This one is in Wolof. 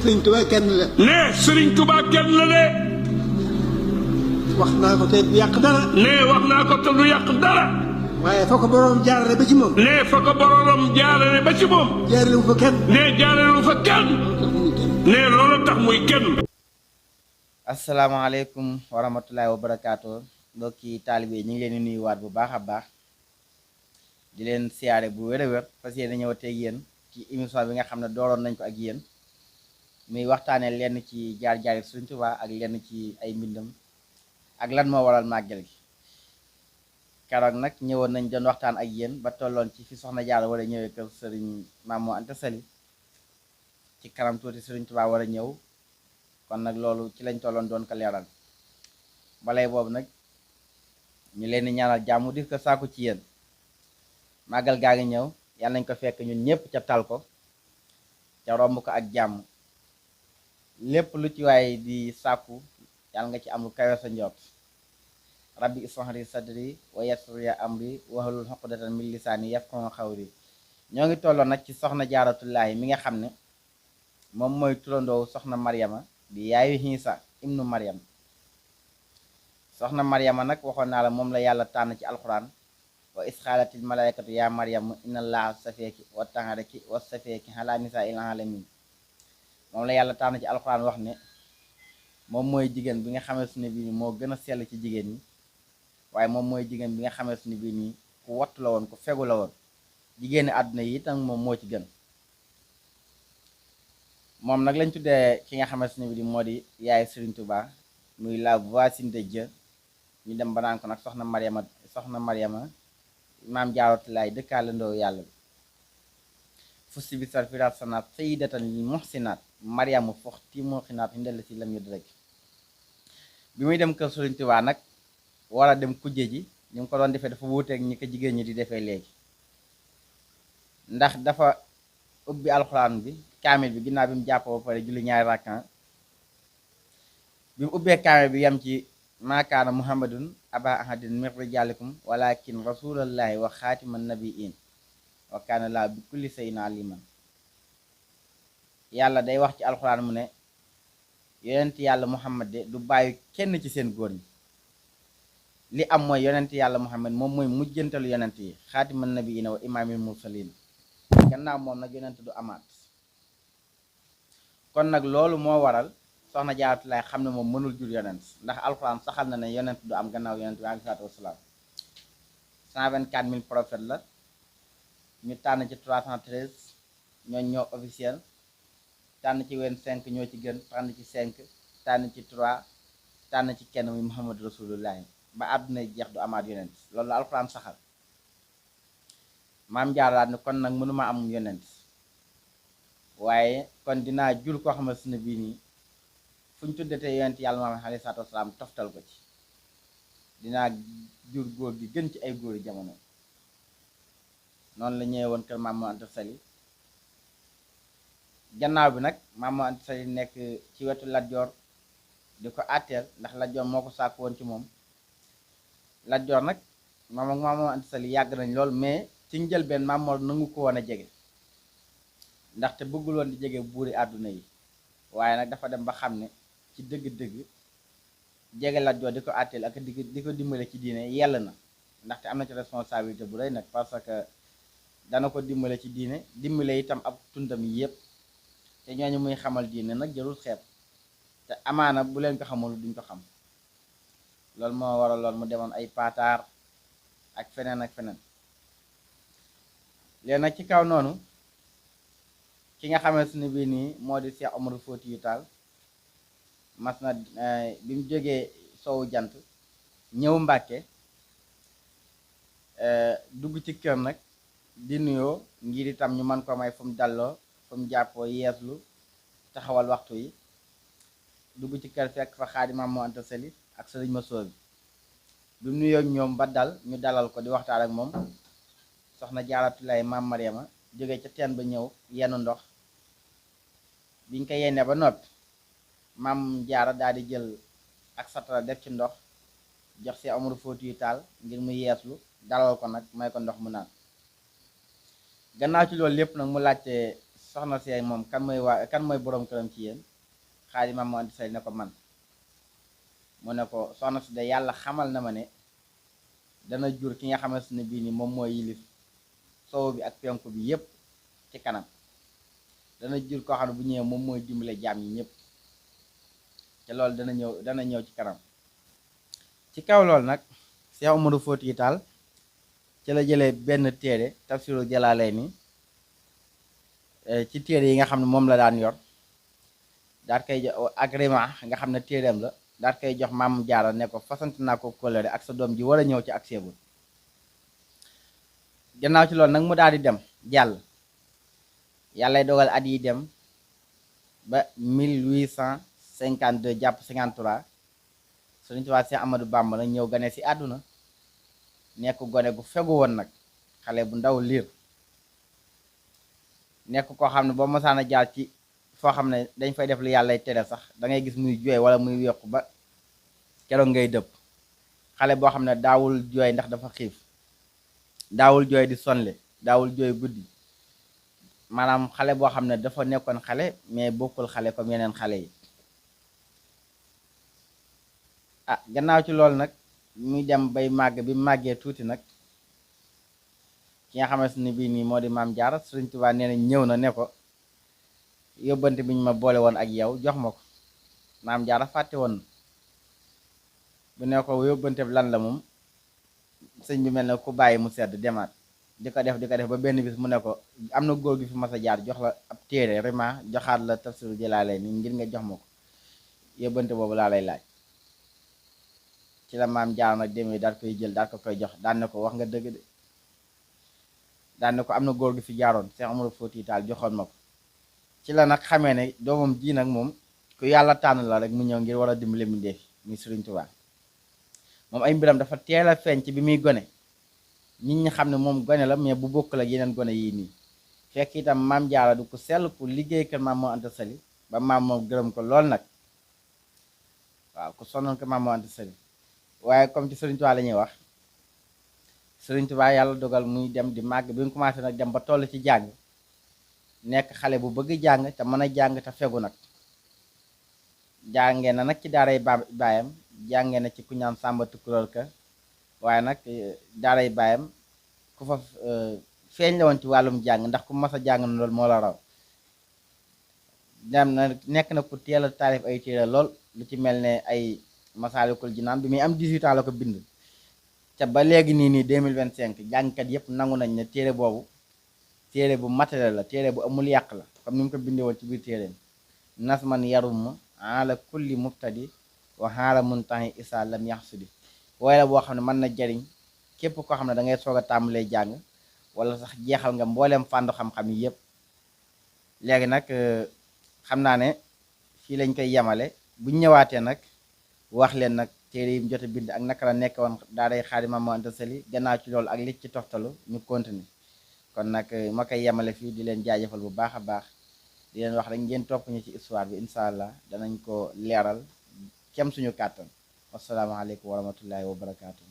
sëriñ Tuubaa kenn la. ne sëriñ Tuubaa kenn la de. wax naa ko te du yàq dara. ne wax naa ko te du yàq dara. waaye fa ko boroom jaarale ba ci moom. ne fa ko boroom jaarale ba ci moom. jaarale wu fa kenn. ne jaarale wu fa kenn. ne loolu tax muy kenn. asalaamaaleykum wa rahmatullahi wa barakaatu mbokki taalibe ñu ngi leen di nuyuwaat bu baax a baax di leen siyaare bu wér a wér fas yéene ñëw teeg yéen ci émission bi nga xam ne dooroon nañ ko ak yéen muy waxtaanee lenn ci jaar-jaari Sëriñ Tuubaa ak lenn ci ay mbindam ak lan moo waral màggal gi. keroog nag ñëwoon nañ doon waxtaan ak yéen ba tolloon ci fi Soxna Jaara war a ñëwee kër Sëriñ Maam Mor Anta Sali ci kanam tuuti Sëriñ Tuubaa war a ñëw. kon nag loolu ci lañ tolloon doon ko leeral balay boobu nag ñu leen di ñaanal jàmm di ko sàkku ci yéen màggal gaa ngi ñëw yàlla nañ ko fekk ñun ñëpp ca tal ko ca romb ko ak jàmm lépp lu ci waay di sàkku yàlla nga ci am lu kawe sa njort rabbi ishrah li sadri wa yassir li amri wahlul uqdatan min lisaani yafqahu qawli ñoo ngi tolloon nag ci soxna jaaratullaahi mi nga xam ne moom mooy turandoowu soxna Maryama di yaayu Iisa ibnu Maryam. soxna Maryama nag waxoon naa la moom la yàlla tànn ci alxuraan wa isxaalatil malaykatu yaa Maryam inna allaha safeeki wa taharaki wa safeeki ala nisaa il alamin moom la yàlla tànn ci alxuraan wax ne moom mooy jigéen bi nga xamante ne bii nii moo gën a sell ci jigéen ñi waaye moom mooy jigéen bi nga xamante ne bii nii ku wattu la woon ku fegu la woon jigéeni àdduna yi itam moom moo ci gën. moom nag lañ tuddee ki nga xamante ne bi moo di yaay Serigne Touba muy la voisine de Dieu ñu dem ba naan ko nag soxna Maryama maam Jaaratullaay dëkkaalandoo yàlla bi fusti bi sar firat sanaat sayyidatan lil muhsinaat Maryamu foxti muhsinaat hindal si lam yud rek bi muy dem kër Serigne Touba nag war a dem kujje ji ñu ngi ko doon defee dafa wuuteeg ñi ko jigéen ñi di defee léegi ndax dafa ubbi alxuraan bi kaamil bi ginnaaw bi mu jàppoo ba pare julli ñaari rakkan bi mu ubbee kaamil bi yam ci maakaana muhammadun aba ahadin min rijaalikum walakin rasulallahi wa xaatiman nabiin wa kaana laa bi kulli shay'in aliman yàlla day wax ci alxuraan mu ne yonent yàlla muhammad de du bàyyi kenn ci seen góor ñi li am mooy yonent yàlla muhammad moom mooy mujjantalu yonent yi xaatiman nabiina wa imaamil mursalin gannaaw moom nag yonent du amaat kon nag loolu moo waral soxna Jaaratullaay xam ne moom mënul jur yonent ndax alxuraan saxal na ne yonent du am gannaaw yonent bi alayhi salaatu wasalaam 124 000 prophètes la ñu tànn ci 313 ñooñ ñoo officiel tànn ci 25 ñoo ci gën tànn ci 5 tànn ci 3 tànn ci kenn muy Muhammadu Rasulullahi ba àdduna jeex du amaat yonent loolu la alxuraan saxal maam jaaraat ne kon nag mënuma am yonent waaye kon dinaa jur koo xamante ne bii nii fu ñu tuddatee yonent yàlla Muhammad alayhi salaatu wasalaam toftal ko ci dinaa jur góor gi gën ci ay góori jamono noonu la ñëwee woon kër Maam Mor Anta Sali gannaaw bi nag Maam Mor Anta Sali nekk ci wetu Lat Joor di ko àtteel ndax Lat Joor moo ko sàkk woon ci moom Lat Joor nag Maam Mor Anta Sali yàgg nañ lool mais ci njëlbeen Maam Mor nangu ko woon a jege ndaxte bëggul woon di jege buuri àdduna yi waaye nag dafa dem ba xam ne ci dëgg-dëgg jege Lat Joor di ko àtteel ak di ko dimbale ci diine yell na ndaxte am na ci responsabilité bu rëy nag parce que dana ko dimbale ci diine dimbale itam ab tundam yi yëpp te ñooñu muy xamal diine nag jarul xeeb te amaana bu leen ko xamul duñ ko xam loolu moo waral lool mu demoon ay paataar ak feneen ak feneen léegi nag ci kaw noonu ki nga xamante ne bii nii moo di Cheikh Omar Foutiyou Tall mas na bi mu jógee soowu jant ñëw Mbàkke dugg ci kër nag di nuyoo ngir itam ñu mën ko may fu mu dalloo fu mu jàppoo yeeslu taxawal waxtu yi dugg ci kër fekk fa Xaadimu Maam Mor Anta Sali ak Sëriñ Masoobe bi mu nuyoo ñoom ba dal ñu dalal ko di waxtaan ak moom soxna Jaaratullaay maam Maryama jóge ca teen ba ñëw yenu ndox biñ ko yennee ba noppi maam Jaara daal di jël ak satala def ci ndox jox si Cheikh Omar Foutiyou Tall ngir mu yeeslu dalal ko nag may ko ndox mu naan gannaaw ci loolu lépp nag mu laajte soxna si moom kan mooy boroom këram ci yéen. Xaadi Maam Mor Anta Sali ne ko man. mu ne ko soxna si de yàlla xamal na ma ne dana jur ki nga xamante ne bii ni moom mooy yilif soow bi ak penku bi yépp ci kanam. dana jur koo xam ne bu ñëwee moom mooy dimbale jaam yi ñëpp te loolu dana ñëw ci kanam. ci kaw loolu nag Cheikh Omarou Foutiyou Tall ci la jëlee benn téere Tafsiru Jalaalayni ci téere yi nga xam ne moom la daan yor daat koy jox ak Rima nga xam ne téereem la daat koy jox Maam Jaara ne ko fasante naa ko kóllëre ak sa doom ji war a ñëw ci ak seebul. gannaaw ci loolu nag mu daal di dem jàll yàllay dogal at yi dem ba 1852 jàpp 53 Sëriñ Tuubaa Seex Ahmadu Bàmba nag ñëw gane ci àdduna nekk gone gu fegu woon nag xale bu ndaw liir nekk koo xam ne boo mosaan a jaar ci foo xam ne dañ fay def lu yàllay tere sax da ngay gis muy jooy wala muy yokk ba keroog ngay dëpp. xale boo xam ne daawul jooy ndax dafa xiif, daawul jooy di sonle, daawul jooy guddi, maanaam xale boo xam ne dafa nekkoon xale mais bokkul xale comme yeneen xale yi. gannaaw ci loolu nag muy dem bay màgg bi màggee tuuti nag ki nga xamante ne bii nii moo di Maam Jaara Sëriñ Tuubaa nee na ñëw na ne ko yóbbante bi ñu ma boole woon ak yow jox ma ko. Maam Jaara fàtte woon bu ne ko yóbbante bi lan la moom sëñ bi mel ne ku bàyyi mu sedd demaat di ko def ba benn bis mu ne ko am na góor gi fi mas a jaar jox la ab téere Rima joxaat la Tafsiru Jalaalayni ngir nga jox ma ko, yóbbante boobu laa lay laaj. ci la Maam Jaara nag demee daal koy jël daal ko koy jox daan ne ko wax nga dëgg de, daan ne ko am na góor gi fi jaaroon Cheikh Omarou Foutiyou Tall joxoon ma ko. ci la nag xamee ne doomam ji nag moom ku yàlla tànn la rek mu ñëw ngir war a dimbale mbindéef muy Sëriñ Tuubaa. moom ay mbiram dafa teel a feeñ ci bi muy gone, nit ñi xam ne moom gone la mais bu bokkul ak yeneen gone yii nii. fekk itam Maam Jaara du ko sell ku liggéey kër Maam Mor Anta Sali ba maam moom gërëm ko lool nag, waaw ku sonnoon ko Maam Mor Anta Sali. waaye comme ci Sëriñ Tuubaa la ñuy wax, Sëriñ Tuubaa yàlla dogal muy dem di màgg bi mu commencé nag dem ba toll ci jàng, nekk xale bu bëgg jàng te mën a jàng te fegu nag. jàngee na nag ci daaray baayam, jàngee na ci ku ñaan Sàmba Tukulóor Ka, waaye nag daaray baayam ku fa feeñ la woon ci wàllum jàng ndax ku mas a jàng na loolu moo la raw. dem na nekk na ku teel a taalif ay téere lool, lu ci mel ne ay Masaalikul Jinaan bi muy am 18 ans la ko bind. te ba léegi nii 2025 jàngkat yépp nangu nañ ne téere boobu téere bu matériel la, téere bu amul yàq la, comme ni mu ko bindee woon ci biir téereem. nasman yarum ala kulli mubtadi wa xaala muntahi isa lam yaxsudi. waaye la boo xam ne mën na jariñ képp koo xam ne da ngay soog a tàmbalee jàng wala sax jeexal nga mbooleem fàndu xam-xam yi yépp. léegi nag xam naa ne fii lañ koy yemale, buñ ñëwaatee nag wax leen nag téere yi mu jot a bind ak naka la nekk woon daaray Xaadi Maam Mor Anta Sali. gannaaw ci loolu ak li ci toftalu ñu continue. kon nag ma koy yemale fii di leen jaajëfal bu baax a baax, di leen wax rek ngeen topp ñu ci histoire bi, incha allah danañ ko leeral kem suñu kàttan. wasalaamaaleykum wa rahmatullahi wa barakaatu.